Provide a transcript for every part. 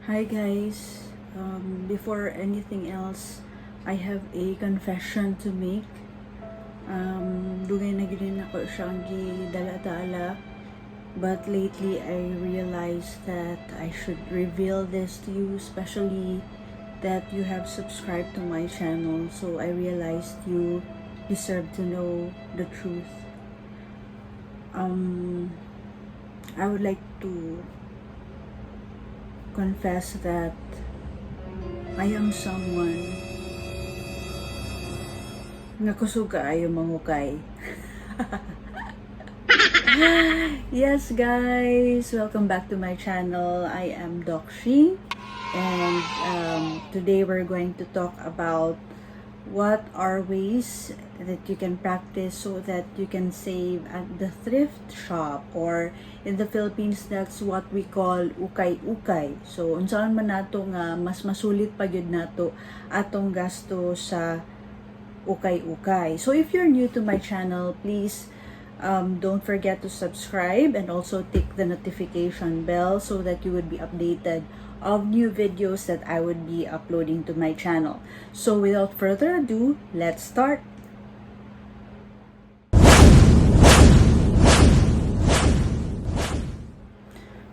Hi guys. Before anything else, I have a confession to make. Dugay na gyud nako siyang gidala-dala. But lately, I realized that I should reveal this to you, especially that you have subscribed to my channel. So I realized you deserve to know the truth. I would like to confess that I am someone nga kusog kaayo mangukay. Yes guys, welcome back to my channel. I am Doc Shi, and today we're going to talk about what are ways that you can practice so that you can save at the thrift shop, or in the Philippines, that's what we call ukay-ukay. So unsaon man nato nga mas masulit pa gyud nato atong gasto sa ukay-ukay. So if you're new to my channel, please don't forget to subscribe and also tick the notification bell so that you would be updated of new videos that I would be uploading to my channel. So without further ado, let's start.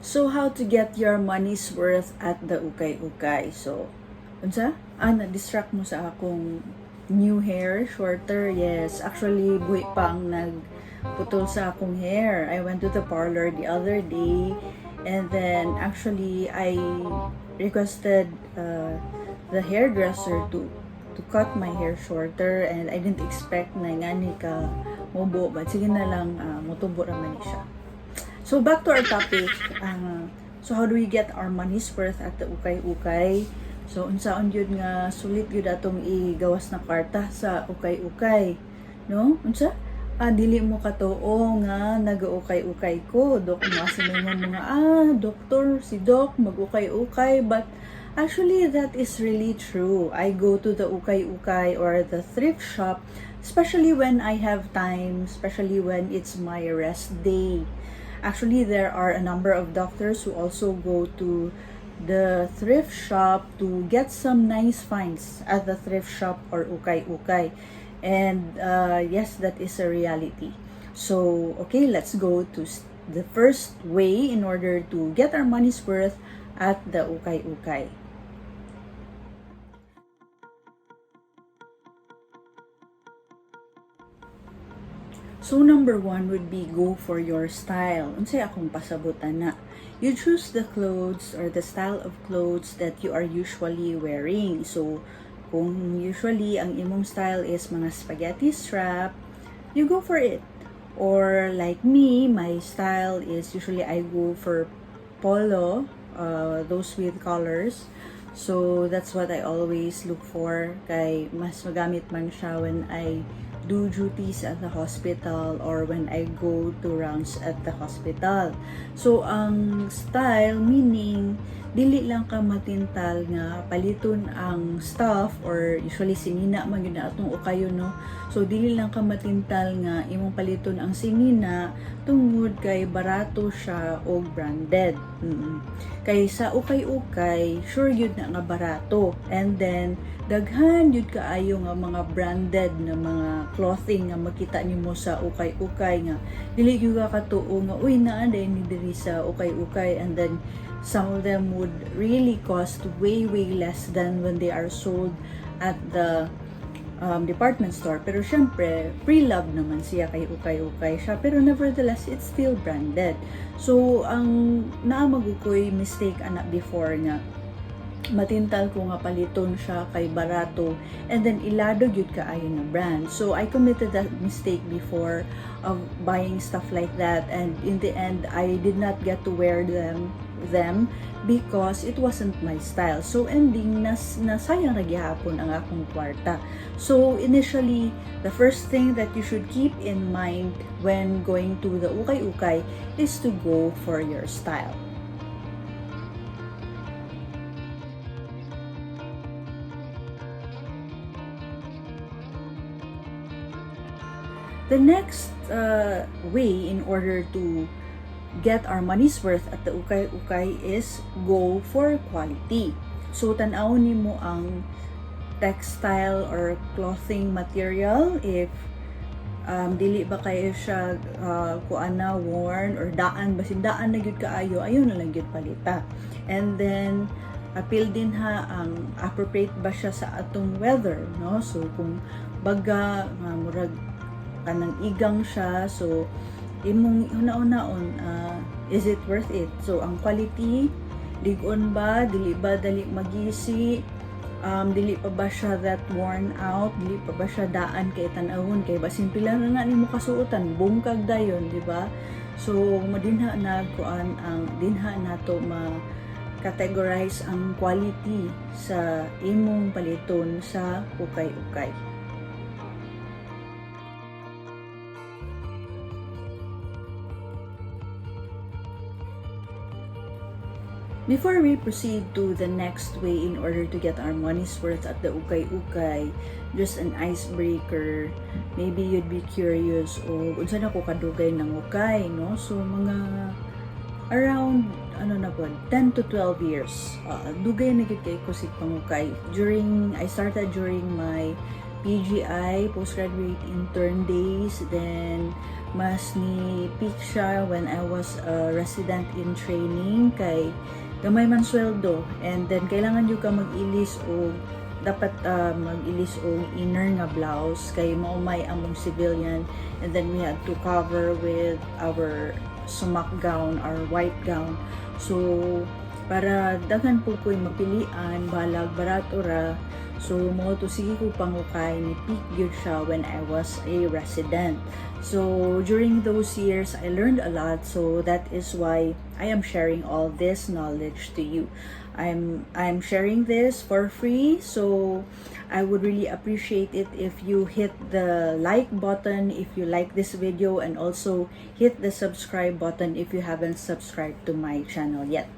So how to get your money's worth at the ukay-ukay? So, unsa? Ah, na-distract mo sa akong new hair, shorter. Yes, actually, buhi pa ang nagputol sa akong hair. I went to the parlor the other day and then actually I requested the hairdresser to cut my hair shorter, and I didn't expect na ngani ka mubo, but sige na lang, mutubo raman ni siya. So back to our topic. So how do we get our money's worth at the ukay-ukay? So unsaon gyud nga sulit gyud atong igawas na kwarta sa ukay-ukay, no? Unsa? Ah, dili mo katuo nga nag-ukay-ukay ko. Dok, mga may mga doktor, si doc mag-ukay-ukay, but actually that is really true. I go to the ukay-ukay or the thrift shop especially when I have time, especially when it's my rest day. Actually, there are a number of doctors who also go to the thrift shop to get some nice finds at the thrift shop or ukay-ukay. And yes, that is a reality. So, okay, let's go to the first way in order to get our money's worth at the ukay-ukay. So number one would be go for your style. Unsay akong pasabutan na? You choose the clothes or the style of clothes that you are usually wearing. So kung usually ang imong style is mga spaghetti strap, you go for it. Or like me, my style is usually I go for polo, those with colors. So that's what I always look for kay mas magamit man siya when I do duties at the hospital or when I go to rounds at the hospital. So ang style, meaning dili lang ka matintal nga paliton ang stuff, or usually sinina man gyud na atong ukayon, no? So dili lang ka matintal nga imong paliton ang sinina tungod kay barato siya og branded. Kay sa ukay-ukay, sure gyud na nga barato, and then daghan gyud kaayo nga mga branded na mga clothing nga makita nimo sa ukay-ukay nga dili gyud ka katuo nga, "Uy, naa diay ni diri sa ukay-ukay." And then some of them would really cost way, way less than when they are sold at the department store. Pero syempre, pre-love naman siya kay ukay-ukay siya. Pero nevertheless, it's still branded. So, ang naa man gud ko'y mistake ana before nga matintal ko nga paliton siya kay barato and then ilado gyud kaayo na brand. So I committed that mistake before of buying stuff like that, and in the end I did not get to wear them because it wasn't my style. So ending nas nasayang ra gihapon ang akong kwarta. So initially, the first thing that you should keep in mind when going to the ukay-ukay is to go for your style. The next way in order to get our money's worth at the ukay-ukay is go for quality. So tan-awon nimo ang textile or clothing material, if dili ba kayo siya kuan na, worn or daan, basin daan na gyud kaayo, ayo na lang gyud palita. And then apil din ha ang appropriate ba siya sa atong weather, no? So kung baga nga murag kanang igang siya, so imong una-unaon, is it worth it? So ang quality, lig-on ba, dili ba dali magisi, dili pa ba siya that worn out, dili pa ba siya daan kay tan-awon, kay basin pila na na nimo kasuotan, bungkag dayon, di ba? So madinha na kuan ang dinha nato ma categorize ang quality sa imong paliton sa ukay-ukay. Before we proceed to the next way in order to get our money's worth at the ukay-ukay, just an icebreaker, maybe you'd be curious o unsa na ko kadugay ng ukay, no? So mga around ano na po, 10 to 12 years. Dugay na gyud kay ko sig pangukay. During I started during my PGI, postgraduate intern days, then mas ni peak siya when I was a resident in training kay gamay man sweldo, and then kailangan jud ka mag-ilis o dapat mag-ilis og inner nga blouse kay mao may among civilian, and then we had to cover with our sumak gown, our white gown. So para daghan po ko'y mapilian, balag barato ra. So mo to sige ko pangukay, ni peak gyud siya when I was a resident. So during those years I learned a lot, so that is why I am sharing all this knowledge to you. I'm sharing this for free, so I would really appreciate it if you hit the like button if you like this video, and also hit the subscribe button if you haven't subscribed to my channel yet.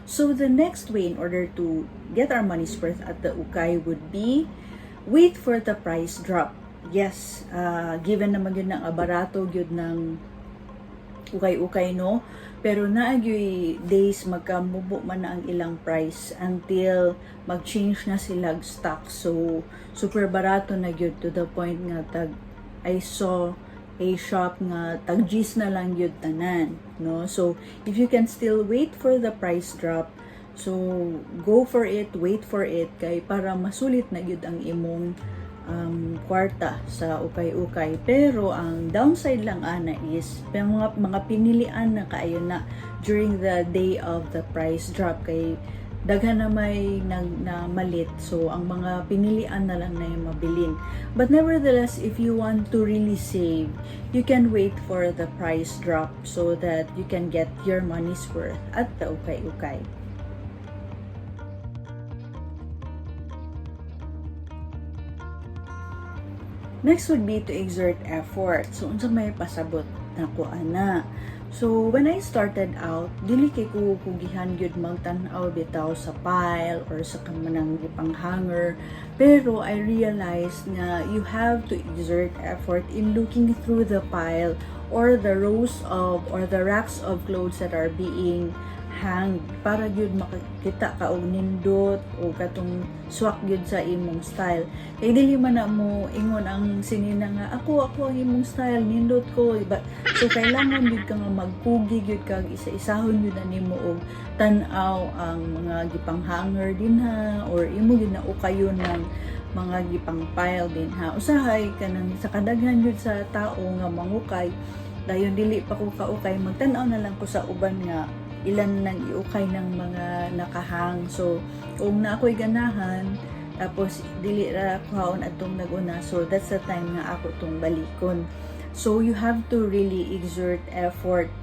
So the next way in order to get our money's worth at the ukay would be wait for the price drop. Yes, given naman yun ng barato gyud ng ukay-ukay, no? Pero naa gyoy days magkamubo man na ang ilang price until mag-change na sila stock. So super barato na gyud to the point nga tag I saw a shop nga tag G's na lang gyud tanan, no? So if you can still wait for the price drop, so go for it, wait for it kay para masulit na gyud ang imong kwarta sa ukay-ukay. Pero ang downside lang ana is mga pinilian na kaayo na during the day of the price drop kay daghan na may nag na malit. So ang mga pinilian na lang na yung mabilin. But nevertheless, if you want to really save, you can wait for the price drop so that you can get your money's worth at the ukay-ukay. Next would be to exert effort. So, unsa may pasabot nako ana? So, when I started out, dili kay ko kugihan gyud magtan-aw bitaw sa pile or sa kanang gipang hanger. Pero I realized nga you have to exert effort in looking through the pile or the rows of or the racks of clothes that are being hanged para gyud makakita ka og nindot o katong swak gyud sa imong style. Kay dili man na mo ingon ang sinina nga ako ang imong style, nindot ko. But, so kailangan gyud ka nga magkugi gyud kag isa-isahon gyud na nimo og tan-aw ang mga gipang-hanger dinha or imo gyud na ukayon ng mga gipang pile dinha. Usahay kanang sa kadaghan gyud sa tao nga mangukay, dayon dili pa ko kaukay, magtan-aw na lang ko sa uban nga ilan nang iukay ng mga nakahang. So, kung na ako'y ganahan, tapos dili ra kuhaon atong naguna, so that's the time nga ako tong balikon. So, you have to really exert effort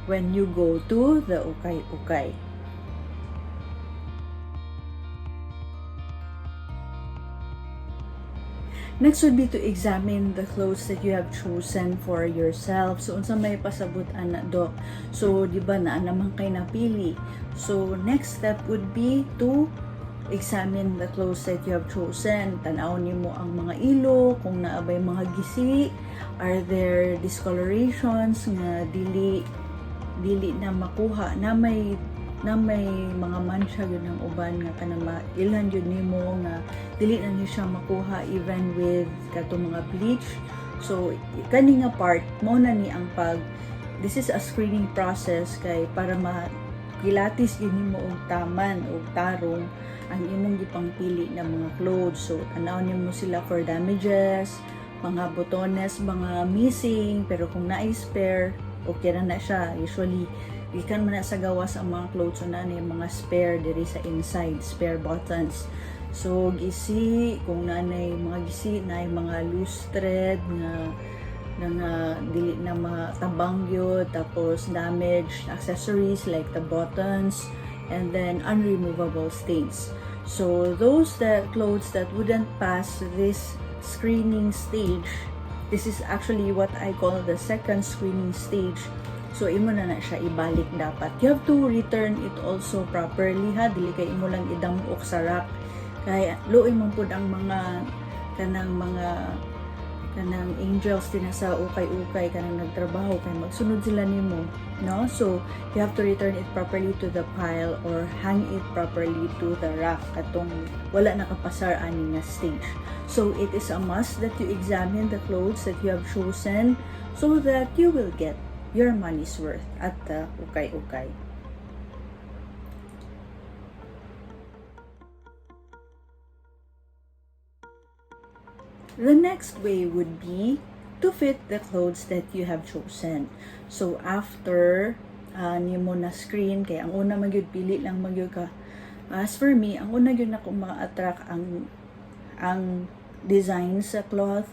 when you go to the ukay-ukay. Next would be to examine the clothes that you have chosen for yourself. So, unsa may pasabot ana, Doc? So, di ba naa naman kay napili? So, next step would be to examine the clothes that you have chosen. Tan-aw nimo ang mga ilo, kung naa bay mga gisi, are there discolorations nga dili dili na makuha na may mga mansya gyud ng uban nga kanang mailhan gyud nimo nga dili na ni siya makuha even with katong mga bleach. So kani nga part mao na ni ang pag, this is a screening process kay para ma kilatis gyud nimo og taman og tarong ang imong gipangpili na mga clothes. So tan-aw nimo sila for damages, mga botones, mga missing, pero kung naay spare, okay ra na siya. Usually gikan man na sa gawas ang mga clothes, so naa na yung mga spare diri sa inside, spare buttons. So gisi, kung nanay mga gisi na mga loose thread nga dili na matabang gyud, tapos damaged accessories like the buttons, and then unremovable stains. So those that clothes that wouldn't pass this screening stage, this is actually what I call the second screening stage. So imo na na siya ibalik dapat. You have to return it also properly ha, dili kay imo lang idamok sa rack. Kay luoy man pud ang mga kanang mga kanang angels din sa ukay-ukay kanang nagtrabaho kay magsunod sila nimo, no? So you have to return it properly to the pile or hang it properly to the rack katong wala nakapasar ani nga stage. So it is a must that you examine the clothes that you have chosen so that you will get your money's worth at the ukay-ukay. The next way would be to fit the clothes that you have chosen. So after nimo na screen, kay ang una magyud pili lang magyud ka. As for me, ang una gyud nako ma-attract ang design sa cloth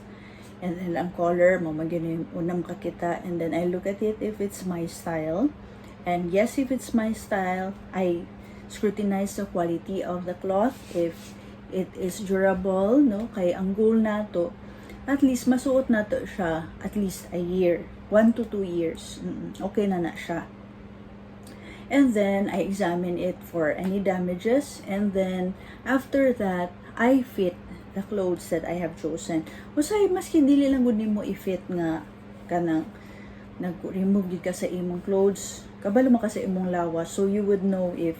and then ang color mao man gyud yung unang makakita, and then I look at it if it's my style. And yes, if it's my style, I scrutinize the quality of the cloth, if it is durable, no? Kay ang goal nato, at least masuot nato siya at least a year, 1 to 2 years. Okay na na siya. And then I examine it for any damages, and then after that I fit the clothes that I have chosen. Usahay maski dili lang gud nimo i-fit nga kanang nag-remove gyud ka sa imong clothes, kabalo man ka sa imong lawas, so you would know if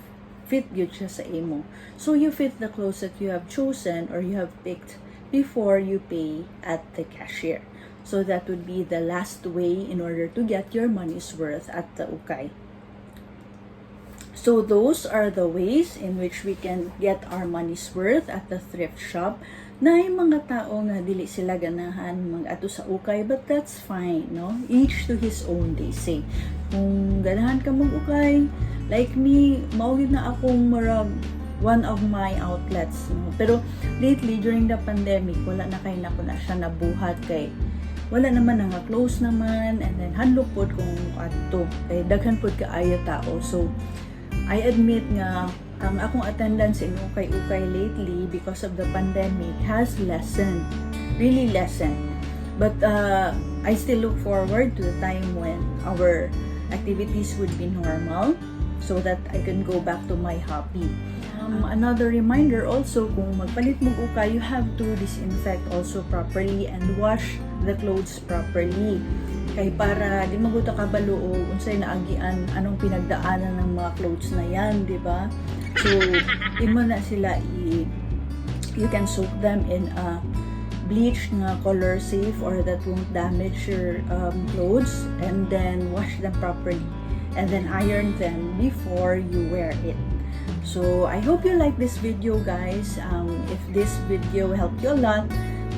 fit gyud siya sa imo. So you fit the clothes that you have chosen or you have picked before you pay at the cashier. So that would be the last way in order to get your money's worth at the ukay. So those are the ways in which we can get our money's worth at the thrift shop. Naay mga tao nga dili sila ganahan mag-adto sa ukay, but that's fine, no? Each to his own, they say. Kung ganahan ka mag-ukay, like me, mao gyud na akong murag one of my outlets, no? Pero lately, during the pandemic, wala na kay nako na siya nabuhat kay wala naman na nga, close naman, and then hadlok pod kung adto kay daghan pod kaayo tao. So I admit nga ang akong attendance in ukay-ukay lately because of the pandemic has lessened, really lessened. But I still look forward to the time when our activities would be normal so that I can go back to my hobby. Another reminder also, kung magpalit mo ukay, you have to disinfect also properly and wash the clothes properly. Kay para di man gud ta kabalo og unsay naagian, anong pinagdaanan ng mga clothes na yan, di ba? So, imo na sila you can soak them in a bleach nga color safe or that won't damage your clothes, and then wash them properly and then iron them before you wear it. So I hope you like this video, guys. If this video helped you a lot,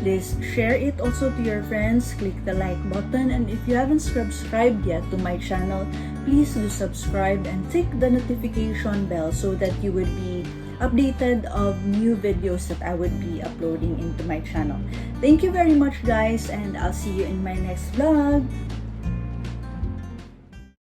please share it also to your friends, click the like button, and if you haven't subscribed yet to my channel, please do subscribe and tick the notification bell so that you would be updated of new videos that I would be uploading into my channel. Thank you very much, guys, and I'll see you in my next vlog.